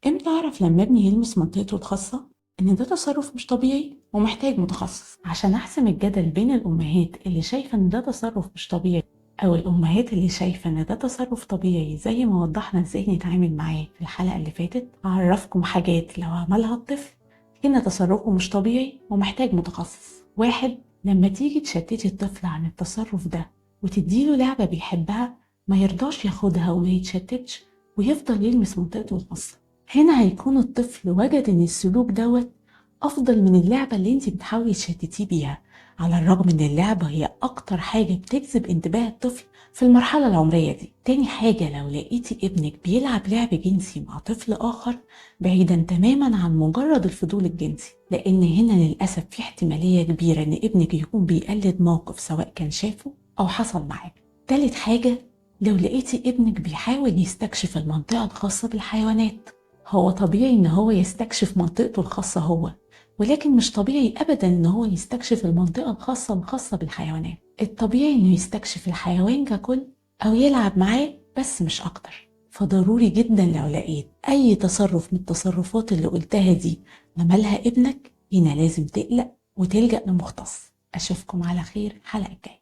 امتى اعرف لما ابني يلمس منطقته الخاصة ان ده تصرف مش طبيعي ومحتاج متخصص؟ عشان احسم الجدل بين الامهات اللي شايفة ان ده تصرف مش طبيعي او الامهات اللي شايفة ان ده تصرف طبيعي، زي ما وضحنا ازاي نتعامل معاه في الحلقة اللي فاتت، هعرفكم حاجات لو عملها الطفل هنا تصرفه مش طبيعي ومحتاج متخصص. 1، لما تيجي تشتتي الطفل عن التصرف ده وتديله لعبة بيحبها ما يرضاش ياخدها وما يتشتتش ويفضل يلمس منطقته الخاصة. هنا هيكون الطفل وجد ان السلوك دوت افضل من اللعبة اللي انت بتحاولي تشتتيه بيها، على الرغم ان اللعبة هي اكتر حاجة بتجذب انتباه الطفل في المرحلة العمرية دي. تاني حاجة، لو لقيتي ابنك بيلعب لعب جنسي مع طفل اخر بعيدا تماما عن مجرد الفضول الجنسي، لان هنا للأسف في احتمالية كبيرة ان ابنك يكون بيقلد موقف سواء كان شافه او حصل معاه. تالت حاجة، لو لقيتي ابنك بيحاول يستكشف المنطقة الخاصة بالحيوانات، هو طبيعي ان هو يستكشف منطقته الخاصة هو، ولكن مش طبيعي ابدا ان هو يستكشف المنطقة الخاصة بالحيوانات. الطبيعي انه يستكشف الحيوان ككل او يلعب معاه بس مش اكتر. فضروري جدا لو لقيت اي تصرف من التصرفات اللي قلتها دي عملها ابنك، هنا لازم تقلق وتلجأ لمختص. اشوفكم على خير الحلقة الجاية.